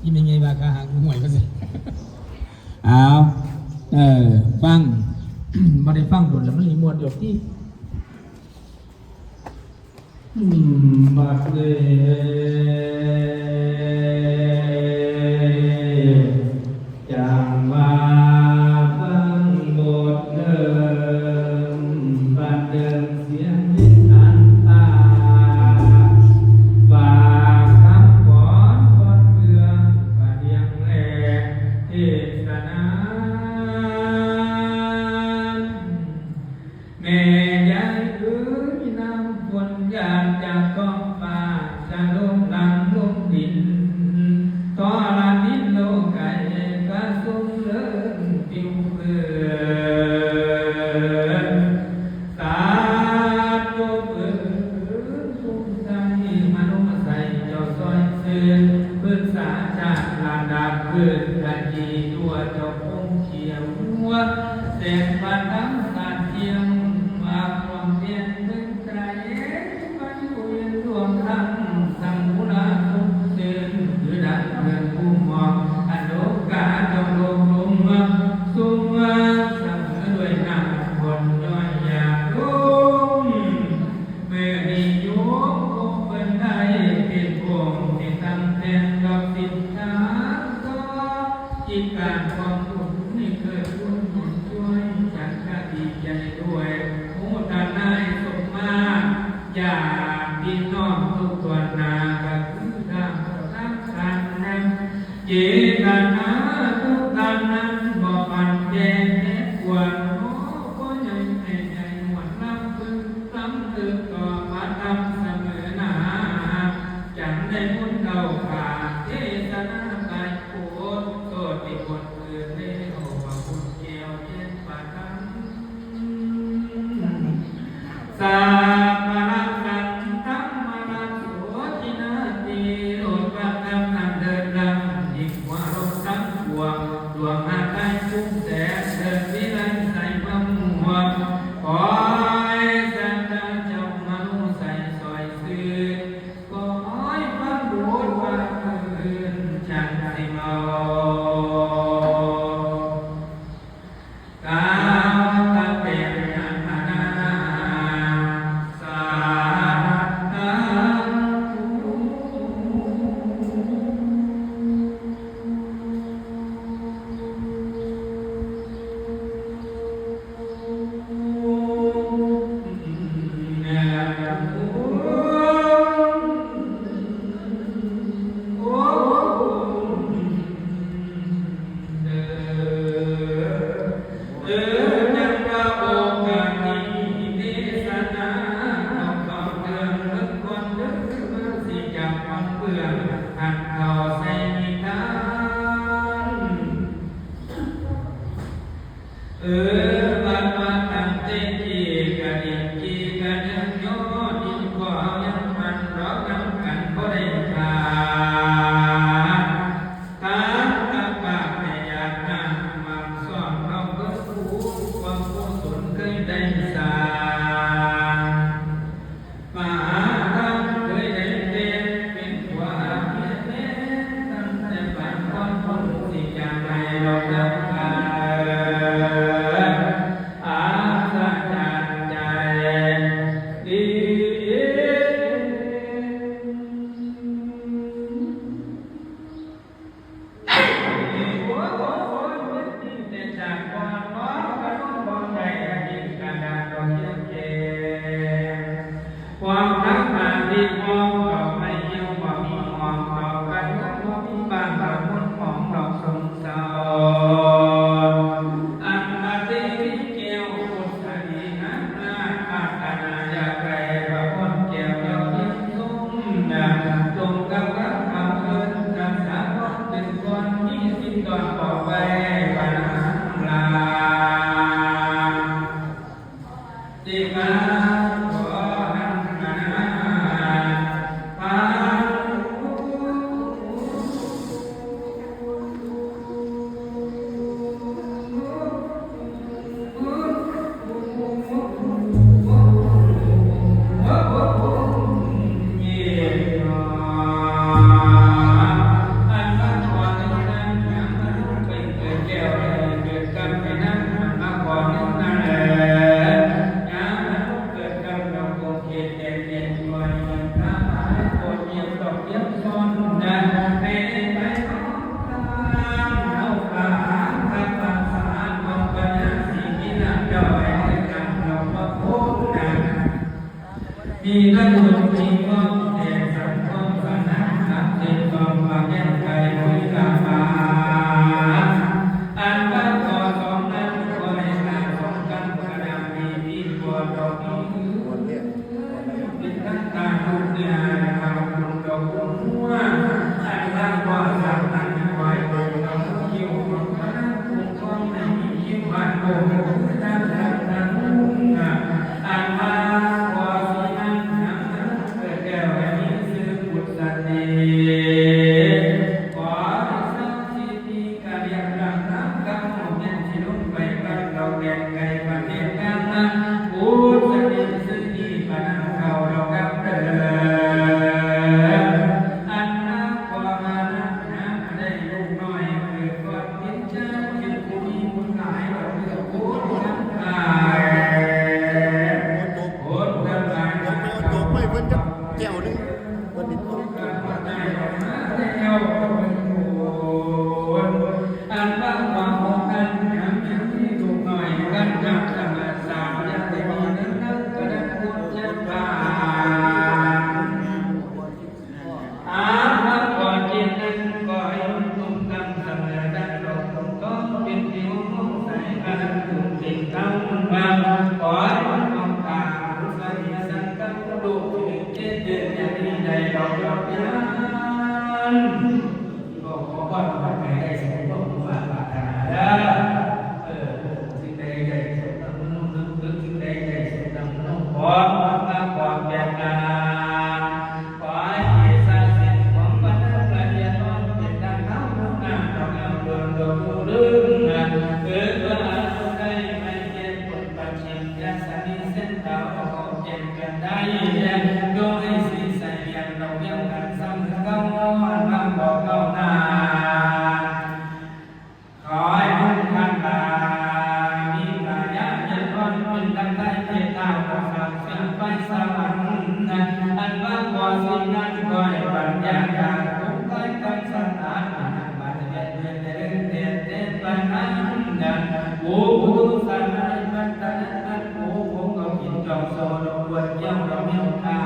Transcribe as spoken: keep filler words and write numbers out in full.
อีแม่ใหญ่ว่าขาหักห่วยว่าซั่น เอา เออ ฟัง บ่ได้ฟังโดนแล้วมันสิม่วนอยู่ติ อืม บัดนี้ จั่งมาฟังบทเดิม บัดเดิมเสียงนิทานตา ฝากคำขวัญก่อนเพื่อน ประเดียงแลเทศนา แม่ยายเอ๋ย น้ำฝนหยาดจากท้องฟ้า จะลงหลังลงดิน ทอดดินโลกไก่ กระสุนเริ่มปิวเปื่อน สาธุเอ๋ย ภูมิใจมโนใส่เจ้าซอยซื่น ปรึกษาชาติระดับพื้น คดีตัวเจ้าคงเขียว แสงพระธรรมสาดเทียม มาความเพียรเมืองไกล ไปเวียนดวงธรรม สังมุราสุขเชิญ คือดังเพื่อนผู้มอง อโลกาเจ้าโลกลงมา ทรงมาเสมอด้วยน้ำฝนย้อยหยาดลง เมื่อนี้โยมผู้เพิ่นได้เป็นองค์ที่ตั้งแทนดอกสินทานก็ จิตการของบุญนี่เกิดบุญบุญช่วย ฉันก็ดีใจด้วย โมทนายสมมา ญาติพี่น้องทุกตัวนหน้า ก็คือทางประธานนั้น เจตนาทุกท่านนั้นบ่ปันแก่แก่ควร ขอพ่อใหญ่แม่ใหญ่หมวดลำพึงลำพึงต่อมาทำเสมอหน้า จังได้มุ่นเข้าป่าเทศนาไปโปรดโทษที่คนอื่นได้เอาว่าบุญแก้วเจ็ดประทัง สัพพะสังฆังมะระโสทินาทีโลกธรรมนั้นเดินดังยิ่งกว่าโลกทั้งปวงดวงหาไทยคุ้มแสนเดินวิไลใสมะม่วงคอยสันตาเจ้ามโนใสซอยซื่นคอยฟังบุญว่าคืนจันทร์สิเมา กาตะเปนอันนาสาธุ เออ เออ จังว่าโอกาสนี้เทศนา ต้องเรื่องเรื่องก่อนเด้อ มาสิจากฟังเพื่อน หันเข้าใส่นิทาน เออ บัดว่าตั้งแต่กี้กะดินกี้กะยังยอดินก็เอายังมันดอกนำกันบ่ได้ขาด ตามตะปากแต่อยากน้ำมังซ่อนนอกเบิดผู้ความผู้สนเคยได้สร้าง มหาธรรมเคยได้เป็น เป็นผัวเมียแท้ตั้งแต่ปานก่อนคนสิจางให้ดอกนำกัน อัศจรรย์ใจดี ความรักมาที่มองดอกไม้เหี่ยวบ่มีหอมดอกกระทงบ่มีบานดอกมนต์หอมดอกสมเศร้า อันมาเทวีแก้ว สดีนะนาปรารถนาอยากได้พระพรแก้วดอกเทียนทรงนะ จงกำลังบังเอิญรักษาพรเป็นพรมีสิทธิ์ดอนต่อไปบรรลังลา สิกาขอหันนาพา อันว่าขอ มีพระบุญมีความแก่สังความสนักนับสิบสองมาแก้ไขวิรามาอันพระขอสองนั้นคอยหาสองกันกระดาษมีที่ตัวดอกนี้ เป็นทั้งตาทุกยาทำบุญดอกบัวอันรักว่าสักนั้นคอยเป็นดอกคิวของพระคุ้มครองในคิวบ้านโบกคือทางทางทาง อันมาขอสีนั้นนำเกิดแก้วอันนี้ซื้อบุตรสันติขอให้ทรัพย์สิทธิกะเรียกรำนำกำหนดเงินที่ลงไปกันเราแก่ไก่ประเทศนั้นนะบุตรสันติซื้อดีปะนังเขาเรากับเดิมอันมาขอมานั้นนะได้ลูกน้อยเกิดก่อนเป็นชาติเป็นผู้มีบุญหลายเราเลือกบุญทั้งหลาย โอ้ย ยกไปเอาโจกไปเพิ่นจักแก้วหนึ่งเพิ่นนี่ อันว่าความของท่านยังมีลูกน้อยกันจากสมาสามยังได้มีนั้นนั้นก็ได้ควรจะผ่านอาภัพก่อนเจนนั้นก็ให้ลุ่มตั้งเสมอดังดอก ต้องเป็นผิวของใสกระดังถูกติดตั้งบางขอให้มันของข้าผู้สนิทสันกับลูกที่หนึ่งเจ็ดเดือนอย่างนี้ได้ดอกดอกยานบอกขอพรขอให้ได้สมความมุ่งมาปรารถนาเด้อเออสิ่งใดใหญ่สมดังมนุษย์ลึกลึกสิ่งใดใหญ่สมดังมนุษย์ขอมาขอแก่นาน ขอให้เกศาสิทธิ์ของพระนางพระเดียน้องเป็นดังเท้าลูกนางดอกงามดวงดวงผู้เลิศงามเกิดว่าเราได้ไม่เจ็บปวดปัจฉิมยาสามีเส้นเท้าออกเจ็บกันได้โดยสีใสเรียนเราเรียกกันซ้ำเก้าอันบางบอกเก้าหน้า ขอให้ทุกท่านลามีกายะเจริญเป็นดังได้เทพดาวสามเสียงไปสวรรค์นั้นอันว่าขอสิ่งนั้นขอให้ปัญญาญาณทุกข์ได้กันสถานอันบัดเด็ดเดือนเดือนเทพเทพปานั้นนั้นโอ้ผู้ทุกข์สารพัดนั้นนั้นโอ้คงก็กินจองโซลงบนเยี่ยมเราเยี่ยมตา